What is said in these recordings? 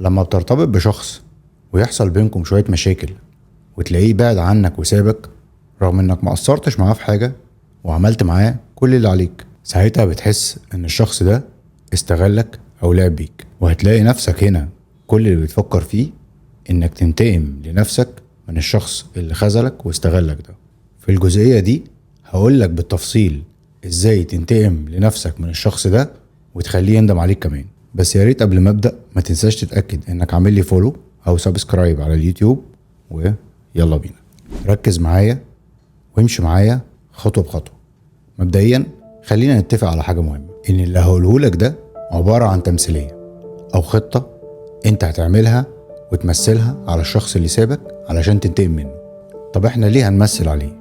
لما بترتبط بشخص ويحصل بينكم شوية مشاكل وتلاقيه بعد عنك وسابك رغم انك ما قصرتش معاه في حاجة وعملت معاه كل اللي عليك، ساعتها بتحس ان الشخص ده استغلك او لعب بيك، وهتلاقي نفسك هنا كل اللي بتفكر فيه انك تنتقم لنفسك من الشخص اللي خذلك واستغلك ده. في الجزئية دي هقولك بالتفصيل ازاي تنتقم لنفسك من الشخص ده وتخليه يندم عليك كمان. بس يا ريت قبل ما ابدا ما تنساش تتاكد انك عامل لي follow او subscribe على اليوتيوب، ويلا بينا. ركز معايا وامشي معايا خطوة بخطوة. مبدئيا خلينا نتفق على حاجة مهمة، ان اللي هقوله لك ده عبارة عن تمثيلية او خطه انت هتعملها وتمثلها على الشخص اللي سابك علشان تنتقم منه. طب احنا ليه هنمثل عليه؟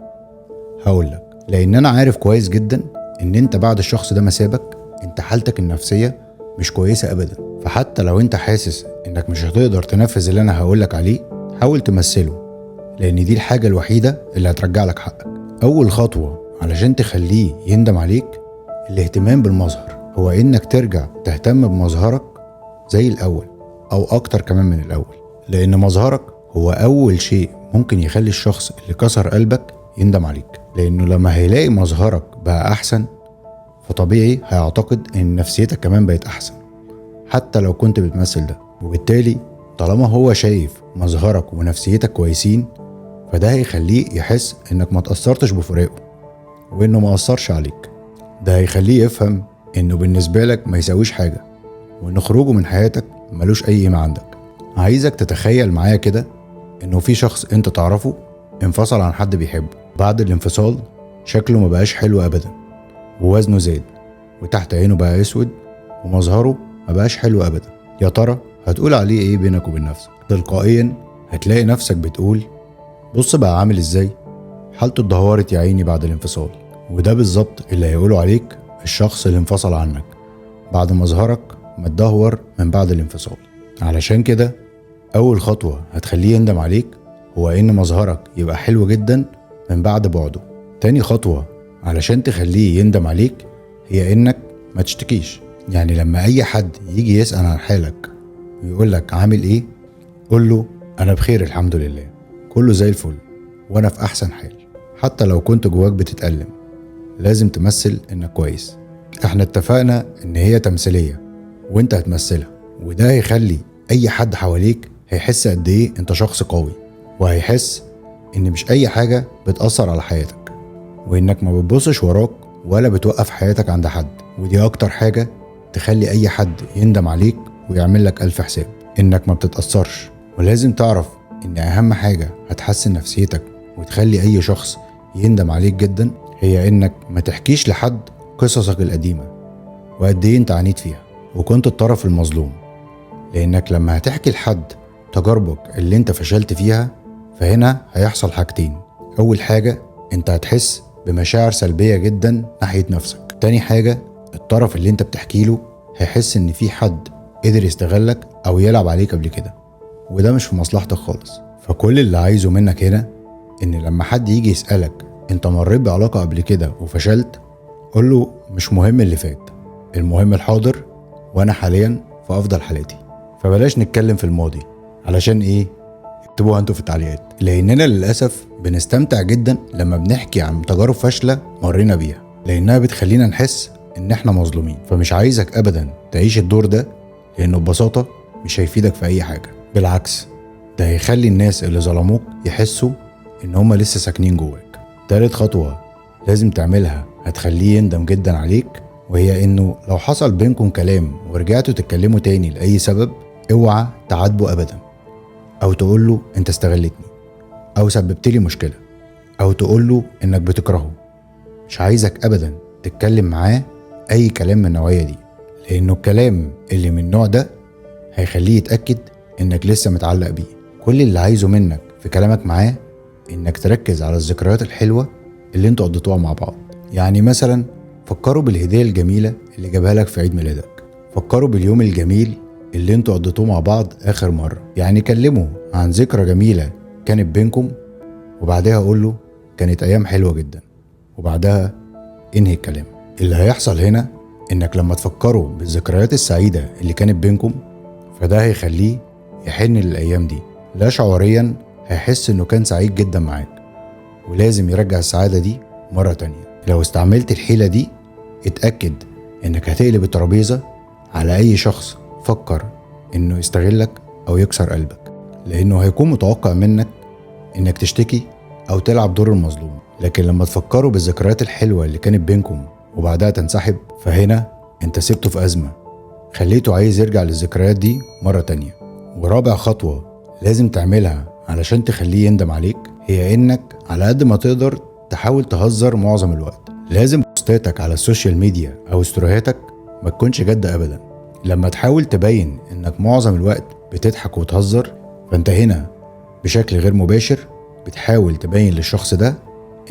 هقول لك، لان انا عارف كويس جدا ان انت بعد الشخص ده ما سابك انت حالتك النفسية مش كويسة ابدا، فحتى لو انت حاسس انك مش هتقدر تنفذ اللي انا هقولك عليه حاول تمثله، لان دي الحاجة الوحيدة اللي هترجع لك حقك. اول خطوة علشان تخليه يندم عليك الاهتمام بالمظهر، هو انك ترجع تهتم بمظهرك زي الاول او اكتر كمان من الاول، لان مظهرك هو اول شيء ممكن يخلي الشخص اللي كسر قلبك يندم عليك، لانه لما هيلاقي مظهرك بقى احسن فطبيعي هيعتقد ان نفسيتك كمان بقت احسن حتى لو كنت بتمثل ده. وبالتالي طالما هو شايف مظهرك ونفسيتك كويسين فده هيخليه يحس انك ما تأثرتش بفراقه وانه ما أثرش عليك. ده هيخليه يفهم انه بالنسبة لك ما يساويش حاجة وان خروجه من حياتك ملوش اي قيمة عندك. عايزك تتخيل معايا كده انه في شخص انت تعرفه انفصل عن حد بيحبه، بعد الانفصال شكله ما بقاش حلو ابدا، ووزنه زاد وتحت عينه بقى اسود ومظهره ما بقاش حلو ابدا. يا ترى هتقول عليه ايه بينك وبين نفسك؟ تلقائيا هتلاقي نفسك بتقول بص بقى عامل ازاي، حالته اتدهورت يا عيني بعد الانفصال. وده بالظبط اللي هيقوله عليك الشخص اللي انفصل عنك بعد مظهرك ما اتدهور من بعد الانفصال. علشان كده اول خطوة هتخليه يندم عليك هو ان مظهرك يبقى حلو جدا من بعد بعده. تاني خطوة علشان تخليه يندم عليك هي انك ما تشتكيش. يعني لما اي حد يجي يسأل عن حالك ويقولك عامل ايه، قوله انا بخير الحمد لله، كله زي الفل وانا في احسن حال. حتى لو كنت جواك بتتألم لازم تمثل انك كويس. احنا اتفقنا ان هي تمثيلية وانت هتمثلها، وده هيخلي اي حد حواليك هيحس قد ايه انت شخص قوي، وهيحس ان مش اي حاجة بتأثر على حياتك، وانك ما بتبصش وراك ولا بتوقف حياتك عند حد. ودي اكتر حاجة تخلي اي حد يندم عليك ويعمل لك الف حساب، انك ما بتتأثرش. ولازم تعرف ان اهم حاجة هتحسن نفسيتك وتخلي اي شخص يندم عليك جدا هي انك ما تحكيش لحد قصصك القديمة وقد ايه انت عانيت فيها وكنت الطرف المظلوم، لانك لما هتحكي لحد تجاربك اللي انت فشلت فيها فهنا هيحصل حاجتين. اول حاجة انت هتحس بمشاعر سلبية جدا ناحية نفسك. تاني حاجة الطرف اللي انت بتحكي له هيحس ان في حد قدر يستغلك او يلعب عليك قبل كده، وده مش في مصلحتك خالص. فكل اللي عايزه منك هنا ان لما حد يجي يسألك انت مريت بعلاقة قبل كده وفشلت، قوله مش مهم اللي فات، المهم الحاضر، وانا حاليا في افضل حالاتي. فبلاش نتكلم في الماضي، علشان ايه؟ اكتبوها انتوا في التعليقات، لاننا للاسف بنستمتع جدا لما بنحكي عن تجارب فاشلة مرينا بيها، لانها بتخلينا نحس ان احنا مظلومين. فمش عايزك ابدا تعيش الدور ده، لانه ببساطة مش هيفيدك في اي حاجة، بالعكس ده هيخلي الناس اللي ظلموك يحسوا ان هما لسه ساكنين جواك. تالت خطوة لازم تعملها هتخليه يندم جدا عليك، وهي انه لو حصل بينكم كلام ورجعتوا تتكلموا تاني لأي سبب اوعى تعاتبه ابدا، او تقوله انت استغلتني، او سببت لي مشكلة، او تقوله انك بتكرهه. مش عايزك ابدا تتكلم معاه اي كلام من النوعية دي، لانه الكلام اللي من النوع ده هيخليه يتأكد انك لسه متعلق بيه. كل اللي عايزه منك في كلامك معاه انك تركز على الذكريات الحلوة اللي انتوا قضيتوها مع بعض. يعني مثلا فكروا بالهدية الجميلة اللي جابها لك في عيد ميلادك، فكروا باليوم الجميل اللي انتوا قضيتوه مع بعض آخر مرة. يعني كلموا عن ذكرى جميلة كانت بينكم، وبعدها قول له كانت أيام حلوة جدا، وبعدها انهي الكلام. اللي هيحصل هنا انك لما تفكروا بالذكريات السعيدة اللي كانت بينكم فده هيخليه يحن للأيام دي. لا شعوريا هيحس إنه كان سعيد جدا معاك ولازم يرجع السعادة دي مرة تانية. لو استعملت الحيلة دي اتأكد إنك هتقلب الترابيزة على أي شخص فكر إنه يستغلك أو يكسر قلبك، لأنه هيكون متوقع منك إنك تشتكي أو تلعب دور المظلوم. لكن لما تفكروا بالذكريات الحلوة اللي كانت بينكم وبعدها تنسحب، فهنا انت سبته في أزمة، خليته عايز يرجع للذكريات دي مرة تانية. ورابع خطوة لازم تعملها علشان تخليه يندم عليك هي انك على قد ما تقدر تحاول تهزر معظم الوقت. لازم بوستاتك على ال social media او ستورياتك ما تكونش جد ابدا. لما تحاول تبين انك معظم الوقت بتضحك وتهزر، فانت هنا بشكل غير مباشر بتحاول تبين للشخص ده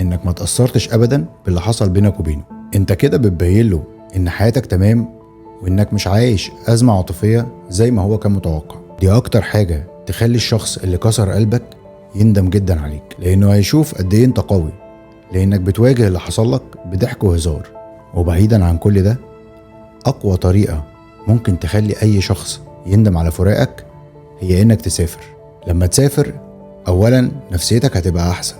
انك ما تأثرتش ابدا باللي حصل بينك وبينه. انت كده بتبين له ان حياتك تمام وانك مش عايش ازمة عاطفية زي ما هو كان متوقع. دي اكتر حاجة تخلي الشخص اللي كسر قلبك يندم جدا عليك، لانه هيشوف قد ايه انت قوي، لانك بتواجه اللي حصل لك بضحك وهزار. وبعيدا عن كل ده، اقوى طريقة ممكن تخلي اي شخص يندم على فراقك هي انك تسافر. لما تسافر اولا نفسيتك هتبقى احسن،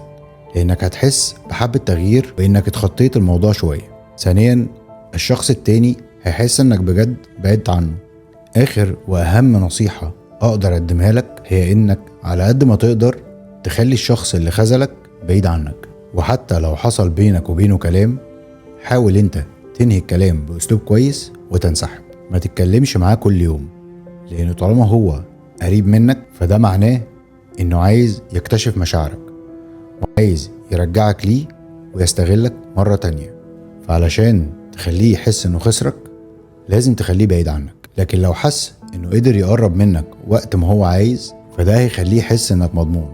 لانك هتحس بحبة تغيير وانك اتخطيت الموضوع شوية. ثانيا الشخص التاني هيحس انك بجد بعدت عنه. اخر واهم نصيحة اقدر اقدمها لك هي انك على قد ما تقدر تخلي الشخص اللي خذلك بعيد عنك، وحتى لو حصل بينك وبينه كلام حاول انت تنهي الكلام باسلوب كويس وتنسحب. ما تتكلمش معاه كل يوم، لانه طالما هو قريب منك فده معناه انه عايز يكتشف مشاعرك وعايز يرجعك ليه ويستغلك مرة تانية. فعلشان تخليه يحس انه خسرك لازم تخليه بعيد عنك. لكن لو حس انه قدر يقرب منك وقت ما هو عايز، فده هيخليه يحس انك مضمون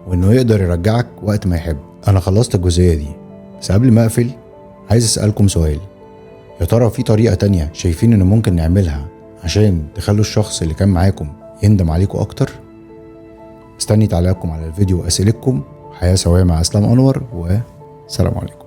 وانه يقدر يرجعك وقت ما يحب. انا خلصت الجزئية دي، بس قبل ما اقفل عايز اسألكم سؤال: يا ترى في طريقة تانية شايفين انه ممكن نعملها عشان تخلوا الشخص اللي كان معاكم يندم عليكم اكتر؟ استني تعليقكم على الفيديو واسئلتكم. حياة سوية مع اسلام انور، وسلام عليكم.